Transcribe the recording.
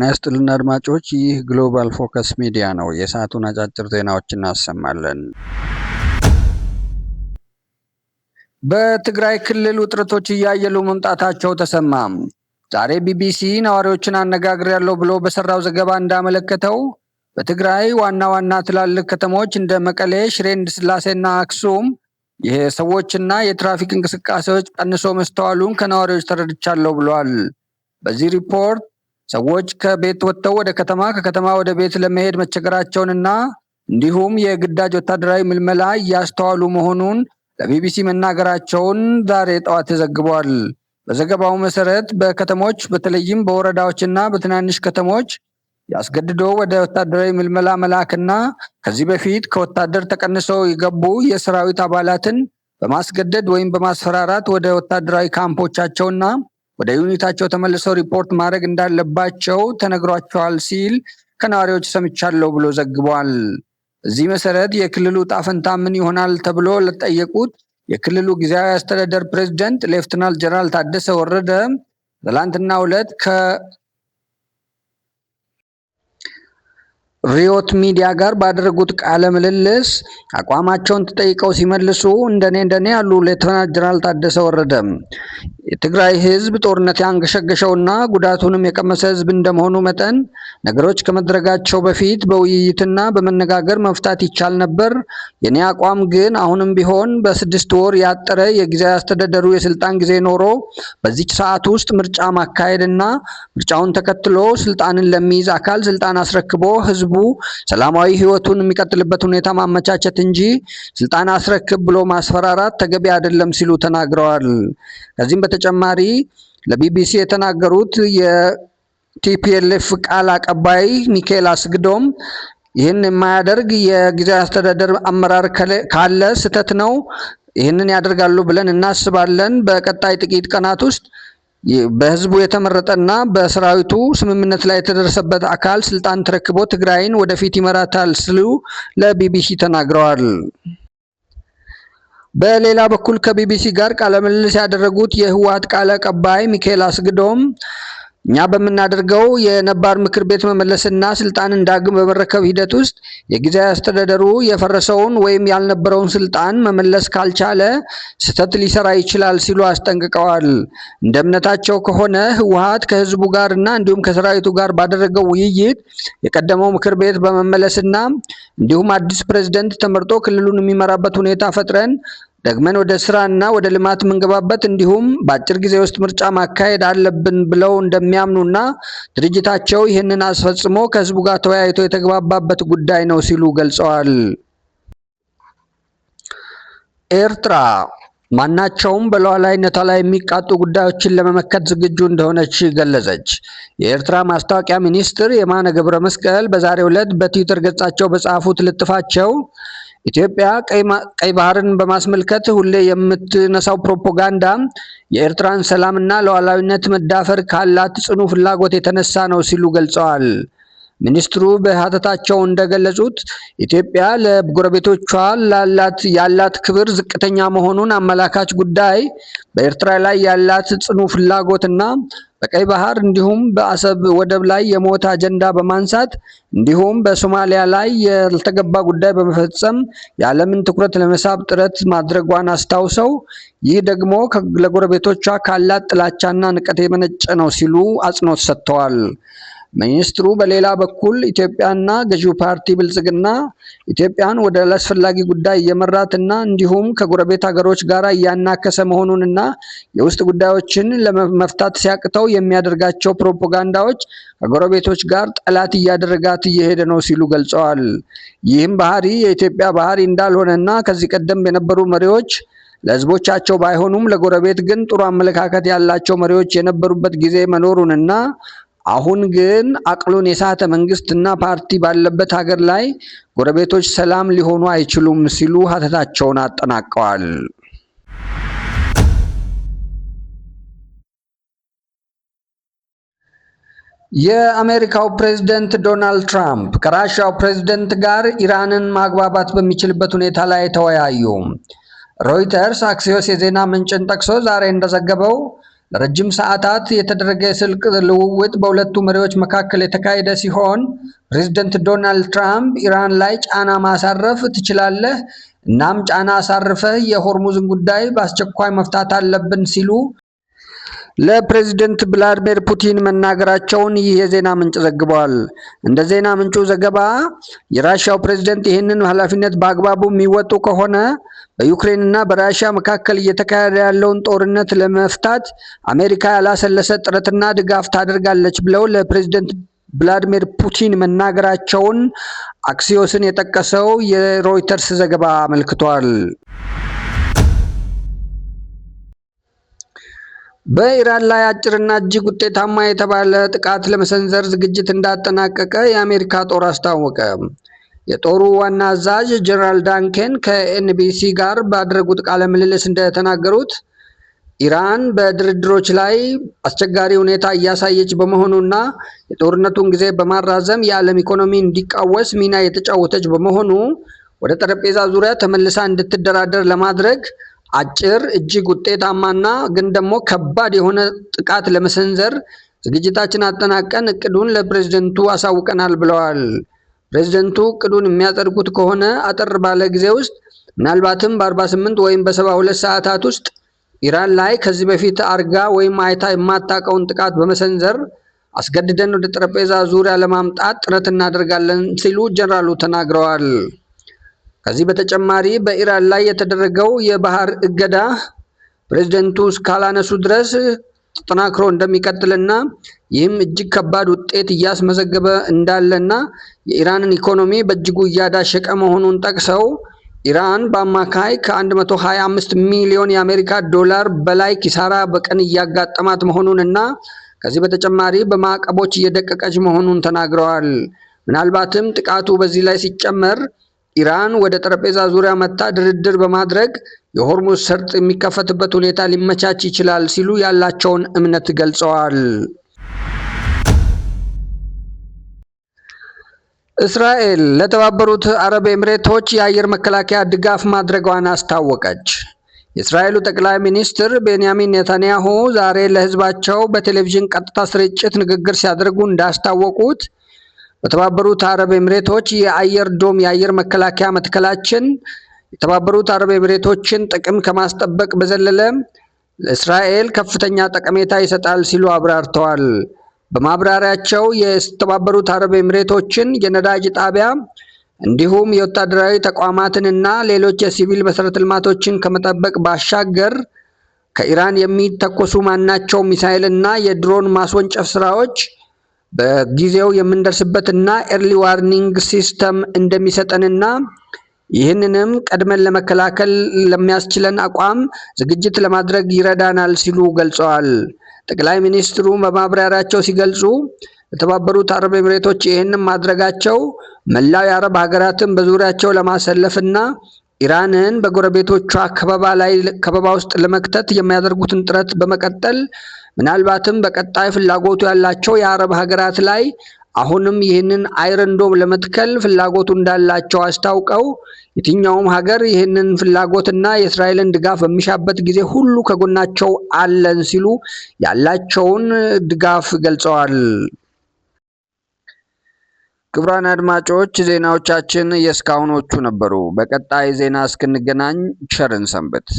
ይስጥልን አድማጮች፣ ይህ ግሎባል ፎከስ ሚዲያ ነው። የሰዓቱን አጫጭር ዜናዎች እናሰማለን። በትግራይ ክልል ውጥረቶች እያየሉ መምጣታቸው ተሰማ። ዛሬ ቢቢሲ ነዋሪዎችን አነጋግሬያለሁ ብሎ በሰራው ዘገባ እንዳመለከተው በትግራይ ዋና ዋና ትላልቅ ከተሞች እንደ መቀሌ፣ ሽሬ እንዳስላሴና አክሱም የሰዎችና የትራፊክ እንቅስቃሴዎች ቀንሶ መስተዋሉን ከነዋሪዎች ተረድቻለሁ ብሏል። በዚህ ሪፖርት ሰዎች ከቤት ወጥተው ወደ ከተማ፣ ከከተማ ወደ ቤት ለመሄድ መቸገራቸውንና እንዲሁም የግዳጅ ወታደራዊ ምልመላ እያስተዋሉ መሆኑን ለቢቢሲ መናገራቸውን ዛሬ ጠዋት ተዘግቧል። በዘገባው መሰረት በከተሞች በተለይም በወረዳዎችና በትናንሽ ከተሞች ያስገድዶ ወደ ወታደራዊ ምልመላ መላክና ከዚህ በፊት ከወታደር ተቀንሰው የገቡ የሰራዊት አባላትን በማስገደድ ወይም በማስፈራራት ወደ ወታደራዊ ካምፖቻቸውና ወደ ዩኒታቸው ተመልሰው ሪፖርት ማድረግ እንዳለባቸው ተነግሯቸዋል ሲል ከነዋሪዎች ሰምቻለሁ ብሎ ዘግቧል። በዚህ መሰረት የክልሉ ዕጣ ፈንታ ምን ይሆናል ተብሎ ለጠየቁት የክልሉ ጊዜያዊ አስተዳደር ፕሬዝደንት ሌፍትናንት ጀነራል ታደሰ ወረደ ትላንትናው ዕለት ከሪዮት ሚዲያ ጋር ባደረጉት ቃለ ምልልስ አቋማቸውን ተጠይቀው ሲመልሱ እንደኔ እንደኔ ያሉ ሌፍትናንት ጀነራል ታደሰ ወረደ የትግራይ ሕዝብ ጦርነት ያንገሸገሸውና ጉዳቱንም የቀመሰ ሕዝብ እንደመሆኑ መጠን ነገሮች ከመድረጋቸው በፊት በውይይትና በመነጋገር መፍታት ይቻል ነበር። የኔ አቋም ግን አሁንም ቢሆን በ6 ወር ያጠረ የጊዜያዊ አስተዳደሩ የስልጣን ጊዜ ኖሮ በዚች ሰዓት ውስጥ ምርጫ ማካሄድና ምርጫውን ተከትሎ ስልጣንን ለሚይዝ አካል ስልጣን አስረክቦ ህዝቡ ሰላማዊ ህይወቱን የሚቀጥልበት ሁኔታ ማመቻቸት እንጂ ስልጣን አስረክብ ብሎ ማስፈራራት ተገቢ አይደለም ሲሉ ተናግረዋል። ከዚህም በተጨማሪ ለቢቢሲ የተናገሩት የ TPLF ቃል አቀባይ ሚካኤል አስግዶም ይህን የማያደርግ የጊዜያዊ አስተዳደር አመራር ካለ ስህተት ነው። ይህንን ያደርጋሉ ብለን እናስባለን። በቀጣይ ጥቂት ቀናት ውስጥ በህዝቡ የተመረጠና በሰራዊቱ ስምምነት ላይ የተደረሰበት አካል ስልጣን ተረክቦ ትግራይን ወደፊት ይመራታል ሲሉ ለቢቢሲ ተናግረዋል። በሌላ በኩል ከቢቢሲ ጋር ቃለምልልስ ያደረጉት የህወሓት ቃል አቀባይ ሚካኤል አስግዶም እኛ በምናደርገው የነባር ምክር ቤት መመለስና ስልጣንን ዳግም በመረከብ ሂደት ውስጥ የጊዜያዊ አስተዳደሩ የፈረሰውን ወይም ያልነበረውን ስልጣን መመለስ ካልቻለ ስህተት ሊሰራ ይችላል ሲሉ አስጠንቅቀዋል። እንደ እምነታቸው ከሆነ ህወሓት ከህዝቡ ጋር እና እንዲሁም ከሰራዊቱ ጋር ባደረገው ውይይት የቀደመው ምክር ቤት በመመለስና እንዲሁም አዲስ ፕሬዝደንት ተመርጦ ክልሉን የሚመራበት ሁኔታ ፈጥረን ደግመን ወደ ስራና ወደ ልማት የምንገባበት እንዲሁም በአጭር ጊዜ ውስጥ ምርጫ ማካሄድ አለብን ብለው እንደሚያምኑና ድርጅታቸው ይህንን አስፈጽሞ ከህዝቡ ጋር ተወያይቶ የተግባባበት ጉዳይ ነው ሲሉ ገልጸዋል። ኤርትራ ማናቸውም በሉዓላዊነቷ ላይ የሚቃጡ ጉዳዮችን ለመመከት ዝግጁ እንደሆነች ገለጸች። የኤርትራ ማስታወቂያ ሚኒስትር የማነ ገብረ መስቀል በዛሬው ዕለት በትዊተር ገጻቸው በጻፉት ልጥፋቸው ኢትዮጵያ ቀይ ባህርን በማስመልከት ሁሌ የምትነሳው ፕሮፓጋንዳ የኤርትራን ሰላምና ሉዓላዊነት መዳፈር ካላት ጽኑ ፍላጎት የተነሳ ነው ሲሉ ገልጸዋል። ሚኒስትሩ በሀተታቸው እንደገለጹት ኢትዮጵያ ለጎረቤቶቿ ያላት ክብር ዝቅተኛ መሆኑን አመላካች ጉዳይ በኤርትራ ላይ ያላት ጽኑ ፍላጎትና በቀይ ባህር እንዲሁም በአሰብ ወደብ ላይ የሞት አጀንዳ በማንሳት እንዲሁም በሶማሊያ ላይ ያልተገባ ጉዳይ በመፈጸም የዓለምን ትኩረት ለመሳብ ጥረት ማድረጓን አስታውሰው ይህ ደግሞ ለጎረቤቶቿ ካላት ጥላቻና ንቀት የመነጨ ነው ሲሉ አጽንኦት ሰጥተዋል። ሚኒስትሩ በሌላ በኩል ኢትዮጵያና ገዢው ፓርቲ ብልጽግና ኢትዮጵያን ወደ አላስፈላጊ ጉዳይ እየመራትና እንዲሁም ከጎረቤት ሀገሮች ጋር እያናከሰ መሆኑንና የውስጥ ጉዳዮችን ለመፍታት ሲያቅተው የሚያደርጋቸው ፕሮፓጋንዳዎች ከጎረቤቶች ጋር ጠላት እያደረጋት እየሄደ ነው ሲሉ ገልጸዋል። ይህም ባህሪ የኢትዮጵያ ባህሪ እንዳልሆነና ከዚህ ቀደም የነበሩ መሪዎች ለህዝቦቻቸው ባይሆኑም ለጎረቤት ግን ጥሩ አመለካከት ያላቸው መሪዎች የነበሩበት ጊዜ መኖሩንና አሁን ግን አቅሉን የሳተ መንግስትና ፓርቲ ባለበት ሀገር ላይ ጎረቤቶች ሰላም ሊሆኑ አይችሉም ሲሉ ሀተታቸውን አጠናቀዋል። የአሜሪካው ፕሬዝደንት ዶናልድ ትራምፕ ከራሻው ፕሬዝደንት ጋር ኢራንን ማግባባት በሚችልበት ሁኔታ ላይ ተወያዩ። ሮይተርስ አክሲዮስ የዜና ምንጭን ጠቅሶ ዛሬ እንደዘገበው ለረጅም ሰዓታት የተደረገ የስልክ ልውውጥ በሁለቱ መሪዎች መካከል የተካሄደ ሲሆን፣ ፕሬዝደንት ዶናልድ ትራምፕ ኢራን ላይ ጫና ማሳረፍ ትችላለህ፣ እናም ጫና አሳርፈህ የሆርሙዝን ጉዳይ በአስቸኳይ መፍታት አለብን ሲሉ ለፕሬዝደንት ቭላዲሚር ፑቲን መናገራቸውን ይህ የዜና ምንጭ ዘግቧል። እንደ ዜና ምንጩ ዘገባ የራሽያው ፕሬዝደንት ይህንን ኃላፊነት በአግባቡ የሚወጡ ከሆነ በዩክሬንና በራሽያ መካከል እየተካሄደ ያለውን ጦርነት ለመፍታት አሜሪካ ያላሰለሰ ጥረትና ድጋፍ ታደርጋለች ብለው ለፕሬዝደንት ቭላዲሚር ፑቲን መናገራቸውን አክሲዮስን የጠቀሰው የሮይተርስ ዘገባ አመልክቷል። በኢራን ላይ አጭርና እጅግ ውጤታማ የተባለ ጥቃት ለመሰንዘር ዝግጅት እንዳጠናቀቀ የአሜሪካ ጦር አስታወቀ። የጦሩ ዋና አዛዥ ጀነራል ዳን ኬን ከኤንቢሲ ጋር ባደረጉት ቃለ ምልልስ እንደተናገሩት፣ ኢራን በድርድሮች ላይ አስቸጋሪ ሁኔታ እያሳየች በመሆኑና የጦርነቱን ጊዜ በማራዘም የዓለም ኢኮኖሚ እንዲቃወስ ሚና የተጫወተች በመሆኑ ወደ ጠረጴዛ ዙሪያ ተመልሳ እንድትደራደር ለማድረግ አጭር፣ እጅግ ውጤታማና ግን ደግሞ ከባድ የሆነ ጥቃት ለመሰንዘር ዝግጅታችን አጠናቀን እቅዱን ለፕሬዝደንቱ አሳውቀናል ብለዋል። ፕሬዝደንቱ እቅዱን የሚያጸድቁት ከሆነ አጠር ባለ ጊዜ ውስጥ፣ ምናልባትም በ48 ወይም በ72 ሰዓታት ውስጥ ኢራን ላይ ከዚህ በፊት አርጋ ወይም አይታ የማታውቀውን ጥቃት በመሰንዘር አስገድደን ወደ ጠረጴዛ ዙሪያ ለማምጣት ጥረት እናደርጋለን ሲሉ ጀነራሉ ተናግረዋል። ከዚህ በተጨማሪ በኢራን ላይ የተደረገው የባህር እገዳ ፕሬዝደንቱ እስካላነሱ ድረስ ተጠናክሮ እንደሚቀጥልና ይህም እጅግ ከባድ ውጤት እያስመዘገበ እንዳለና የኢራንን ኢኮኖሚ በእጅጉ እያዳሸቀ መሆኑን ጠቅሰው፣ ኢራን በአማካይ ከ125 ሚሊዮን የአሜሪካ ዶላር በላይ ኪሳራ በቀን እያጋጠማት መሆኑን እና ከዚህ በተጨማሪ በማዕቀቦች እየደቀቀች መሆኑን ተናግረዋል። ምናልባትም ጥቃቱ በዚህ ላይ ሲጨመር ኢራን ወደ ጠረጴዛ ዙሪያ መጥታ ድርድር በማድረግ የሆርሙዝ ሰርጥ የሚከፈትበት ሁኔታ ሊመቻች ይችላል ሲሉ ያላቸውን እምነት ገልጸዋል። እስራኤል ለተባበሩት አረብ ኤምሬቶች የአየር መከላከያ ድጋፍ ማድረጓን አስታወቀች። የእስራኤሉ ጠቅላይ ሚኒስትር ቤንያሚን ኔታንያሁ ዛሬ ለሕዝባቸው በቴሌቪዥን ቀጥታ ስርጭት ንግግር ሲያደርጉ እንዳስታወቁት፣ በተባበሩት አረብ ኤምሬቶች የ Iron Dome የአየር መከላከያ መትከላችን የተባበሩት አረብ ኤምሬቶችን ጥቅም ከማስጠበቅ በዘለለ ለእስራኤል ከፍተኛ ጠቀሜታ ይሰጣል ሲሉ አብራርተዋል። በማብራሪያቸው የተባበሩት አረብ ኤምሬቶችን የነዳጅ ጣቢያ እንዲሁም የወታደራዊ ተቋማትንና ሌሎች የሲቪል መሰረተ ልማቶችን ከመጠበቅ ባሻገር ከኢራን የሚተኮሱ ማናቸው ሚሳይልና የድሮን ማስወንጨፍ ስራዎች በጊዜው የምንደርስበትና early warning system እንደሚሰጠንና ይህንንም ቀድመን ለመከላከል ለሚያስችለን አቋም ዝግጅት ለማድረግ ይረዳናል ሲሉ ገልጸዋል። ጠቅላይ ሚኒስትሩ በማብራሪያቸው ሲገልጹ፣ ለተባበሩት አረብ ኤምሬቶች ይህንን ማድረጋቸው መላው የአረብ ሀገራትን በዙሪያቸው ለማሰለፍና ኢራንን በጎረቤቶቿ ከበባ ላይ ከበባ ውስጥ ለመክተት የሚያደርጉትን ጥረት በመቀጠል ምናልባትም በቀጣይ ፍላጎቱ ያላቸው የአረብ ሀገራት ላይ አሁንም ይህንን Iron Dome ለመትከል ፍላጎቱ እንዳላቸው አስታውቀው፣ የትኛውም ሀገር ይህንን ፍላጎትና የእስራኤልን ድጋፍ በሚሻበት ጊዜ ሁሉ ከጎናቸው አለን ሲሉ ያላቸውን ድጋፍ ገልጸዋል። ክቡራን አድማጮች፣ ዜናዎቻችን የእስካሁኖቹ ነበሩ። በቀጣይ ዜና እስክንገናኝ ቸር እንሰንብት።